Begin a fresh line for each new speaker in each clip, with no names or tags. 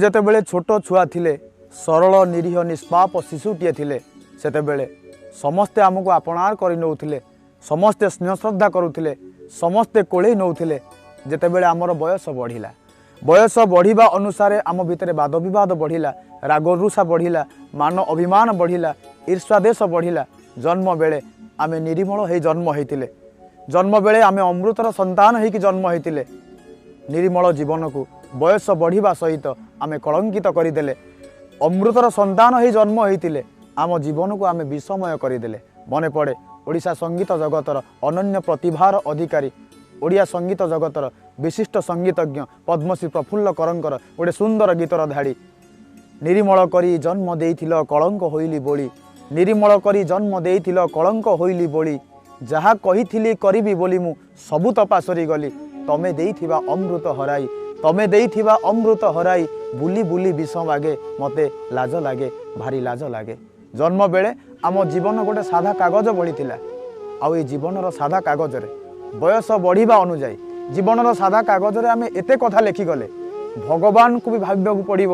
ଯେତେବେଳେ ଛୋଟ ଛୁଆ ଥିଲେ, ସରଳ ନିରୀହ ନିଷ୍ପାପ ଶିଶୁଟିଏ ଥିଲେ, ସେତେବେଳେ ସମସ୍ତେ ଆମକୁ ଆପଣାର କରି ନେଉଥିଲେ, ସମସ୍ତେ ସ୍ନେହ ଶ୍ରଦ୍ଧା କରୁଥିଲେ, ସମସ୍ତେ କୋଳେଇ ନେଉଥିଲେ। ଯେତେବେଳେ ଆମର ବୟସ ବଢ଼ିଲା, ବୟସ ବଢ଼ିବା ଅନୁସାରେ ଆମ ଭିତରେ ବାଦ ବିବାଦ ବଢ଼ିଲା, ରାଗରୁଷା ବଢ଼ିଲା, ମାନ ଅଭିମାନ ବଢ଼ିଲା, ଈର୍ଷାଦେଶ ବଢ଼ିଲା। ଜନ୍ମ ବେଳେ ଆମେ ନିରିମଳ ହେଇ ଜନ୍ମ ହେଇଥିଲେ, ଜନ୍ମ ବେଳେ ଆମେ ଅମୃତର ସନ୍ତାନ ହେଇକି ଜନ୍ମ ହେଇଥିଲେ। ନିରିମଳ ଜୀବନକୁ ବୟସ ବଢ଼ିବା ସହିତ ଆମେ କଳଙ୍କିତ କରିଦେଲେ। ଅମୃତର ସନ୍ତାନ ହେଇ ଜନ୍ମ ହେଇଥିଲେ, ଆମ ଜୀବନକୁ ଆମେ ବିଷମୟ କରିଦେଲେ। ମନେ ପଡ଼େ ଓଡ଼ିଶା ସଙ୍ଗୀତ ଜଗତର ଅନନ୍ୟ ପ୍ରତିଭାର ଅଧିକାରୀ, ଓଡ଼ିଆ ସଙ୍ଗୀତ ଜଗତର ବିଶିଷ୍ଟ ସଙ୍ଗୀତଜ୍ଞ ପଦ୍ମଶ୍ରୀ ପ୍ରଫୁଲ୍ଲ କରଙ୍କର ଗୋଟେ ସୁନ୍ଦର ଗୀତର ଧାଡ଼ି। ନିରିମଳ କରି ଜନ୍ମ ଦେଇଥିଲ କଳଙ୍କ ହୋଇଲି ବୋଳି, ନିରିମଳ କରି ଜନ୍ମ ଦେଇଥିଲ କଳଙ୍କ ହୋଇଲି ବୋଳି, ଯାହା କହିଥିଲି କରିବି ବୋଲି ମୁଁ ସବୁ ତ ପାସୋରି ଗଲି, ତମେ ଦେଇଥିବା ଅମୃତ ହରାଇ, ତମେ ଦେଇଥିବା ଅମୃତ ହରାଇ, ବୁଲି ବୁଲି ବିଷ ମାଗେ ମୋତେ ଲାଜ ଲାଗେ, ଭାରି ଲାଜ ଲାଗେ। ଜନ୍ମ ବେଳେ ଆମ ଜୀବନ ଗୋଟେ ସାଧା କାଗଜ ଭଳି ଥିଲା, ଆଉ ଏ ଜୀବନର ସାଧା କାଗଜରେ ବୟସ ବଢ଼ିବା ଅନୁଯାୟୀ ଜୀବନର ସାଧା କାଗଜରେ ଆମେ ଏତେ କଥା ଲେଖିଗଲେ, ଭଗବାନଙ୍କୁ ବି ଭାବିବାକୁ ପଡ଼ିବ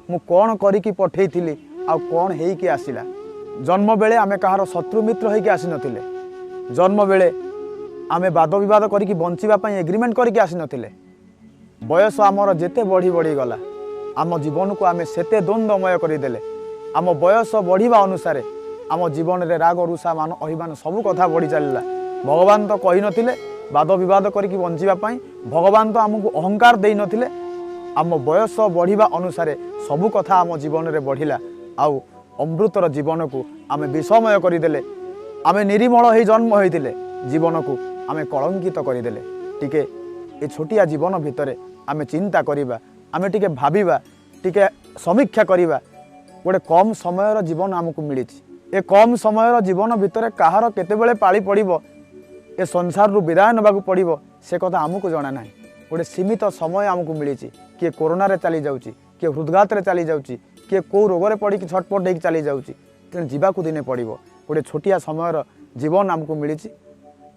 ମୁଁ କ'ଣ କରିକି ପଠେଇଥିଲି ଆଉ କ'ଣ ହେଇକି ଆସିଲା। ଜନ୍ମ ବେଳେ ଆମେ କାହାର ଶତ୍ରୁ ମିତ୍ର ହେଇକି ଆସିନଥିଲେ, ଜନ୍ମ ବେଳେ ଆମେ ବାଦ ବିବାଦ କରିକି ବଞ୍ଚିବା ପାଇଁ ଏଗ୍ରିମେଣ୍ଟ କରିକି ଆସିନଥିଲେ। ବୟସ ଆମର ଯେତେ ବଢ଼ି ବଢ଼ିଗଲା, ଆମ ଜୀବନକୁ ଆମେ ସେତେ ଦ୍ୱନ୍ଦ୍ୱମୟ କରିଦେଲେ। ଆମ ବୟସ ବଢ଼ିବା ଅନୁସାରେ ଆମ ଜୀବନରେ ରାଗ ରୁଷା ମାନ ଅଭିମାନ ସବୁ କଥା ବଢ଼ି ଚାଲିଲା। ଭଗବାନ ତ କହିନଥିଲେ ବାଦ ବିବାଦ କରିକି ବଞ୍ଚିବା ପାଇଁ, ଭଗବାନ ତ ଆମକୁ ଅହଙ୍କାର ଦେଇନଥିଲେ। ଆମ ବୟସ ବଢ଼ିବା ଅନୁସାରେ ସବୁ କଥା ଆମ ଜୀବନରେ ବଢ଼ିଲା, ଆଉ ଅମୃତର ଜୀବନକୁ ଆମେ ବିଷମୟ କରିଦେଲେ। ଆମେ ନିରିମଳ ହେଇ ଜନ୍ମ ହୋଇଥିଲେ, ଜୀବନକୁ ଆମେ କଳଙ୍କିତ କରିଦେଲେ। ଟିକେ ଏ ଛୋଟିଆ ଜୀବନ ଭିତରେ ଆମେ ଚିନ୍ତା କରିବା, ଆମେ ଟିକେ ଭାବିବା, ଟିକେ ସମୀକ୍ଷା କରିବା। ଗୋଟେ କମ୍ ସମୟର ଜୀବନ ଆମକୁ ମିଳିଛି, ଏ କମ୍ ସମୟର ଜୀବନ ଭିତରେ କାହାର କେତେବେଳେ ପାଳି ପଡ଼ିବ, ଏ ସଂସାରରୁ ବିଦାୟ ନେବାକୁ ପଡ଼ିବ, ସେ କଥା ଆମକୁ ଜଣା ନାହିଁ। ଗୋଟେ ସୀମିତ ସମୟ ଆମକୁ ମିଳିଛି। କିଏ କରୋନାରେ ଚାଲିଯାଉଛି, କିଏ ହୃଦଘାତରେ ଚାଲିଯାଉଛି, କିଏ କେଉଁ ରୋଗରେ ପଡ଼ିକି ଛଟପଟ ହେଇକି ଚାଲିଯାଉଛି। ତେଣୁ ଯିବାକୁ ଦିନେ ପଡ଼ିବ। ଗୋଟେ ଛୋଟିଆ ସମୟର ଜୀବନ ଆମକୁ ମିଳିଛି।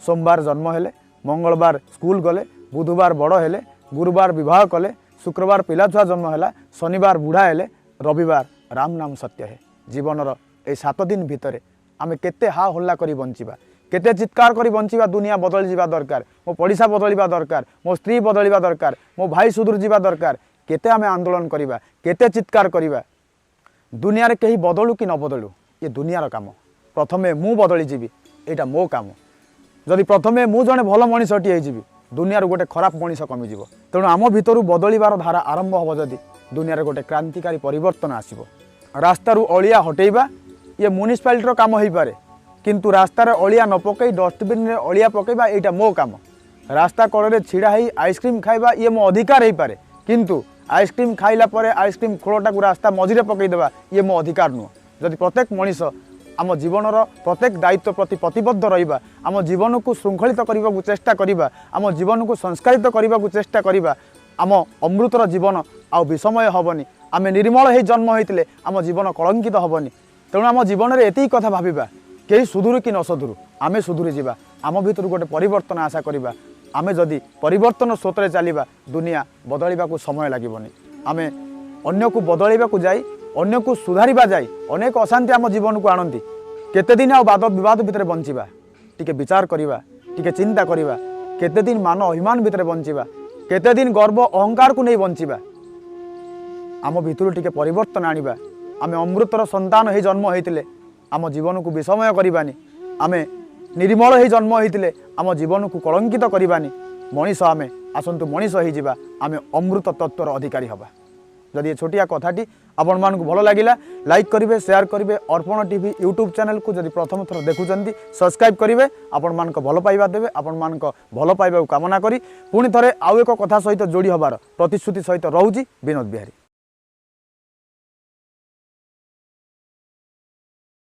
ସୋମବାର ଜନ୍ମ ହେଲେ, ମଙ୍ଗଳବାର ସ୍କୁଲ ଗଲେ, ବୁଧବାର ବଡ଼ ହେଲେ, ଗୁରୁବାର ବିବାହ କଲେ, ଶୁକ୍ରବାର ପିଲାଛୁଆ ଜନ୍ମ ହେଲା, ଶନିବାର ବୁଢ଼ା ହେଲେ, ରବିବାର ରାମ ନାମ ସତ୍ୟ ହେ। ଜୀବନର ଏଇ 7 ଦିନ ଭିତରେ ଆମେ କେତେ ହା ହଲ୍ଲା କରି ବଞ୍ଚିବା, କେତେ ଚିତ୍କାର କରି ବଞ୍ଚିବା। ଦୁନିଆ ବଦଳିଯିବା ଦରକାର, ମୋ ପଡ଼ିଶା ବଦଳିବା ଦରକାର, ମୋ ସ୍ତ୍ରୀ ବଦଳିବା ଦରକାର, ମୋ ଭାଇ ସୁଧୁରି ଯିବା ଦରକାର। କେତେ ଆମେ ଆନ୍ଦୋଳନ କରିବା, କେତେ ଚିତ୍କାର କରିବା। ଦୁନିଆରେ କେହି ବଦଳୁ କି ନ ବଦଳୁ, ଏ ଦୁନିଆର କାମ। ପ୍ରଥମେ ମୁଁ ବଦଳିଯିବି, ଏଇଟା ମୋ କାମ। ଯଦି ପ୍ରଥମେ ମୁଁ ଜଣେ ଭଲ ମଣିଷଟିଏ ହେଇଯିବି, ଦୁନିଆରୁ ଗୋଟେ ଖରାପ ମଣିଷ କମିଯିବ। ତେଣୁ ଆମ ଭିତରୁ ବଦଳିବାର ଧାରା ଆରମ୍ଭ ହେବ ଯଦି ଦୁନିଆରେ ଗୋଟେ କ୍ରାନ୍ତିକାରୀ ପରିବର୍ତ୍ତନ ଆସିବ। ରାସ୍ତାରୁ ଅଳିଆ ହଟେଇବା ଇଏ ମ୍ୟୁନିସିପାଲିଟିର କାମ ହେଇପାରେ, କିନ୍ତୁ ରାସ୍ତାରେ ଅଳିଆ ନ ପକାଇ ଡଷ୍ଟବିନ୍ରେ ଅଳିଆ ପକାଇବା ଏଇଟା ମୋ କାମ। ରାସ୍ତା କଡ଼ରେ ଛିଡ଼ା ହେଇ ଆଇସ୍କ୍ରିମ୍ ଖାଇବା ଇଏ ମୋ ଅଧିକାର ହେଇପାରେ, କିନ୍ତୁ ଆଇସ୍କ୍ରିମ୍ ଖାଇଲା ପରେ ଆଇସ୍କ୍ରିମ୍ ଖୋଳଟାକୁ ରାସ୍ତା ମଝିରେ ପକାଇଦେବା ଇଏ ମୋ ଅଧିକାର ନୁହଁ। ଯଦି ପ୍ରତ୍ୟେକ ମଣିଷ ଆମ ଜୀବନର ପ୍ରତ୍ୟେକ ଦାୟିତ୍ୱ ପ୍ରତି ପ୍ରତିବଦ୍ଧ ରହିବା, ଆମ ଜୀବନକୁ ଶୃଙ୍ଖଳିତ କରିବାକୁ ଚେଷ୍ଟା କରିବା, ଆମ ଜୀବନକୁ ସଂସ୍କାରିତ କରିବାକୁ ଚେଷ୍ଟା କରିବା, ଆମ ଅମୃତର ଜୀବନ ଆଉ ବିଷମୟ ହେବନି। ଆମେ ନିର୍ମଳ ହେଇ ଜନ୍ମ ହୋଇଥିଲେ ଆମ ଜୀବନ କଳଙ୍କିତ ହେବନି। ତେଣୁ ଆମ ଜୀବନରେ ଏତିକି କଥା ଭାବିବା, କେହି ସୁଧୁରୁ କି ନ ସୁଧୁରୁ ଆମେ ସୁଧୁରି ଯିବା। ଆମ ଭିତରୁ ଗୋଟେ ପରିବର୍ତ୍ତନ ଆଶା କରିବା। ଆମେ ଯଦି ପରିବର୍ତ୍ତନ ସ୍ରୋତରେ ଚାଲିବା, ଦୁନିଆ ବଦଳିବାକୁ ସମୟ ଲାଗିବନି। ଆମେ ଅନ୍ୟକୁ ବଦଳାଇବାକୁ ଯାଇ, ଅନ୍ୟକୁ ସୁଧାରିବା ଯାଇ ଅନେକ ଅଶାନ୍ତି ଆମ ଜୀବନକୁ ଆଣନ୍ତି। କେତେଦିନ ଆଉ ବାଦ ବିବାଦ ଭିତରେ ବଞ୍ଚିବା, ଟିକେ ବିଚାର କରିବା, ଟିକେ ଚିନ୍ତା କରିବା। କେତେଦିନ ମାନ ଅଭିମାନ ଭିତରେ ବଞ୍ଚିବା, କେତେଦିନ ଗର୍ବ ଅହଙ୍କାରକୁ ନେଇ ବଞ୍ଚିବା। ଆମ ଭିତରୁ ଟିକେ ପରିବର୍ତ୍ତନ ଆଣିବା। ଆମେ ଅମୃତର ସନ୍ତାନ ହେଇ ଜନ୍ମ ହେଇଥିଲେ ଆମ ଜୀବନକୁ ବିଷମୟ କରିବାନି। ଆମେ ନିର୍ମଳ ହେଇ ଜନ୍ମ ହେଇଥିଲେ ଆମ ଜୀବନକୁ କଳଙ୍କିତ କରିବାନି। ମଣିଷ ଆମେ, ଆସନ୍ତୁ ମଣିଷ ହେଇଯିବା, ଆମେ ଅମୃତ ତତ୍ତ୍ୱର ଅଧିକାରୀ ହେବା। ଯଦି ଏ ଛୋଟିଆ କଥାଟି ଆପଣମାନଙ୍କୁ ଭଲ ଲାଗିଲା, ଲାଇକ୍ କରିବେ, ସେୟାର କରିବେ। ଅର୍ପଣ ଟିଭି ୟୁଟ୍ୟୁବ୍ ଚ୍ୟାନେଲକୁ ଯଦି ପ୍ରଥମ ଥର ଦେଖୁଛନ୍ତି, ସବସ୍କ୍ରାଇବ୍ କରିବେ। ଆପଣମାନଙ୍କ ଭଲ ପାଇବା ଦେବେ। ଆପଣମାନଙ୍କ ଭଲ ପାଇବାକୁ କାମନା କରି ପୁଣି ଥରେ ଆଉ ଏକ କଥା ସହିତ ଯୋଡ଼ି ହେବାର ପ୍ରତିଶ୍ରୁତି ସହିତ ରହୁଛି ବିନୋଦ ବିହାରୀ।